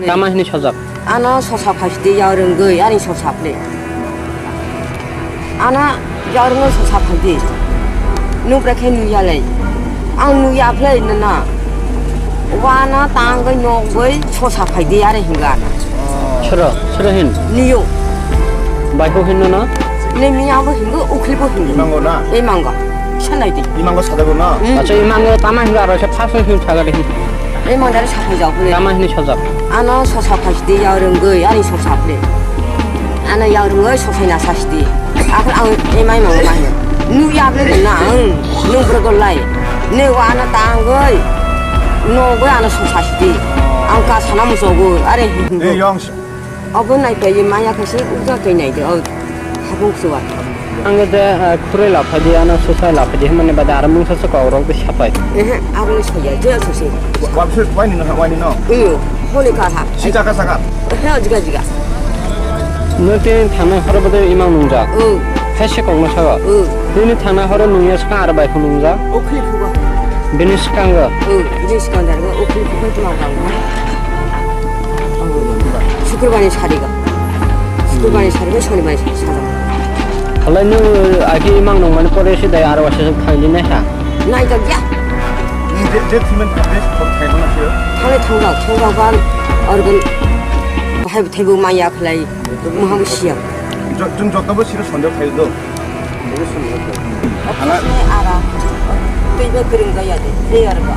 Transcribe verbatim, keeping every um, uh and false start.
Tama hini sojak? Ano sosa phaisdi ya rwngwi, ani sosa phle. Ano ya rwngwi sosa phaidi. Nubra khe nuya lai. Ang nuya phle nana. Wana tangwi nogwi sosa phaidi are hinga. Soro, soro hin? Niyo. Baikho hin nana? Ne miya bo hingo, ukhli bo hingo. Imango na? Imango. Sanai di. Imango sadago na? Hmm. Acha imango tama hingo aro se phasung hin sagadi hin. Ei mandar saphai jok le. Tama hini sojak? Ano sosa phaisdi ya rwngwi, ani sosa phle. Ano ya rwngwi sosai na sasdi. Akhir ang ei mai mang mai. Nu ya ble na ang nung bro lai. Ne wa ano tangwi. No gwi ano sosa sdi. Ang ka sana musogo. Are. Hey, young. Obo nai pai maya khaise uja kai nai de. O habung suwa. Ang de, eh, khurui laphadi, ano susai laphadi, hwnmani bade aro mungsa se kok rok de sapai. Ehe, aro le saya, je sose. Wabse wani no, wani no. Iyo, holi ka tha. Si jaka saka. He, jiga jiga. No te thana horo bade imang nungja. O. He se kok no saga. O. Nini thana horo nungya saka aro bai phunungja. O khli phuga. Bini swkango. O, bini swkango, o khli phuga tuma kang. Sukrubani sariga. Sukrubani sariga, sonibani sariga. Halai nung agi imang nung mani pore si dai aro wasa thangdi nai ha. Nai jak ya. Je, je thimen thangde, thangde na sio. Thangde thangda, thangda kan organ bahai thaibo maya khlai, muham siya. Jung jotto bo siro sonde thaido. Hala. Ara. Tei ba kering gaya de, tei arba.